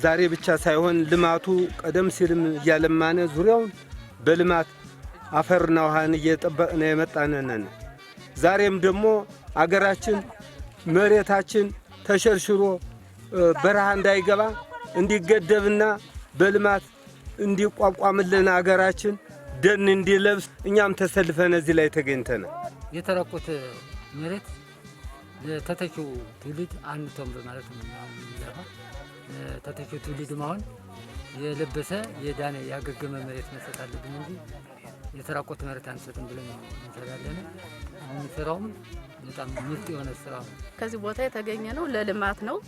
ዛሬ ብቻ ሳይሆን ልማቱ ቀደም ሲልም እያለማነ ዙሪያውን በልማት አፈርና ውሃን እየጠበቅነ የመጣነን። ዛሬም ደግሞ አገራችን መሬታችን ተሸርሽሮ በረሃ እንዳይገባ እንዲገደብና በልማት እንዲቋቋምልን አገራችን ደን እንዲለብስ እኛም ተሰልፈን እዚህ ላይ ተገኝተናል። የተራቆተ መሬት ለተተኪው ትውልድ አንተውም በማለት ነው አሁን የምንለፋ። ተተኪው ትውልድም አሁን የለበሰ፣ የዳነ፣ ያገገመ መሬት መስጠት አለብን እንጂ የተራቆተ መሬት አንሰጥም ብለን እንሰራለን። አሁን የምንሰራውም በጣም ምርጥ የሆነ ስራ ነው። ከዚህ ቦታ የተገኘ ነው ለልማት ነው።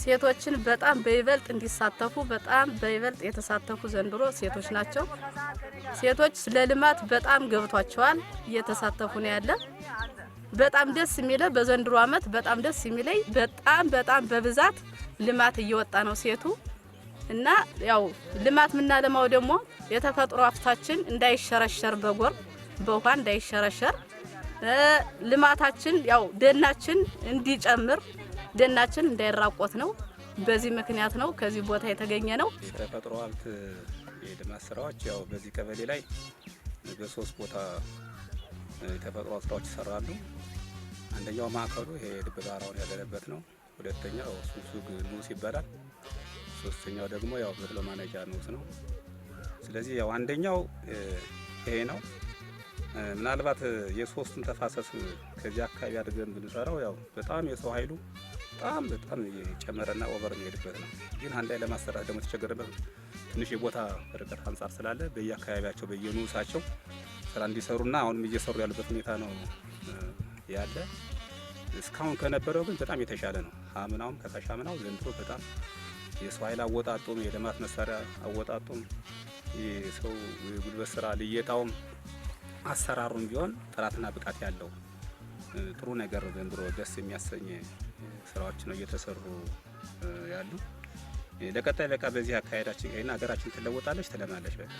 ሴቶችን በጣም በይበልጥ እንዲሳተፉ፣ በጣም በይበልጥ የተሳተፉ ዘንድሮ ሴቶች ናቸው። ሴቶች ለልማት በጣም ገብቷቸዋል፣ እየተሳተፉ ነው ያለ። በጣም ደስ የሚለ በዘንድሮ ዓመት በጣም ደስ የሚለኝ በጣም በጣም በብዛት ልማት እየወጣ ነው ሴቱ። እና ያው ልማት የምናለማው ደግሞ የተፈጥሮ ሀብታችን እንዳይሸረሸር፣ በጎርፍ በውሃ እንዳይሸረሸር፣ ልማታችን ያው ደናችን እንዲጨምር፣ ደናችን እንዳይራቆት ነው። በዚህ ምክንያት ነው ከዚህ ቦታ የተገኘ ነው። የተፈጥሮ ሀብት የልማት ስራዎች ያው በዚህ ቀበሌ ላይ በሶስት ቦታ የተፈጥሮ ስራዎች ይሰራሉ። አንደኛው ማዕከሉ ይሄ ልብ ባራውን ያለንበት ነው። ሁለተኛው ሱሱግ ንዑስ ይባላል። ሶስተኛው ደግሞ ያው በቅሎ ማነቂያ ንዑስ ነው። ስለዚህ ያው አንደኛው ይሄ ነው። ምናልባት የሶስቱን ተፋሰስ ከዚህ አካባቢ አድርገን ብንሰራው ያው በጣም የሰው ኃይሉ በጣም በጣም የጨመረና over የሚሄድበት ነው። ግን አንድ ላይ ለማሰራት ደግሞ የተቸገረበት ትንሽ የቦታ ርቀት አንጻር ስላለ በየአካባቢያቸው በየንዑሳቸው ስራ እንዲሰሩና አሁንም እየሰሩ ያሉበት ሁኔታ ነው ያለ። እስካሁን ከነበረው ግን በጣም የተሻለ ነው። አምናውም ከታሻምናው ዘንድሮ በጣም የሰው ኃይል አወጣጡም፣ የልማት መሳሪያ አወጣጡም፣ የሰው የጉልበት ስራ ልየታውም፣ አሰራሩም ቢሆን ጥራትና ብቃት ያለው ጥሩ ነገር ዘንድሮ ደስ የሚያሰኝ ስራዎች ነው እየተሰሩ ያሉ። ለቀጣይ በቃ በዚህ አካሄዳችን ሀገራችን ትለወጣለች፣ ትለማለች በቃ።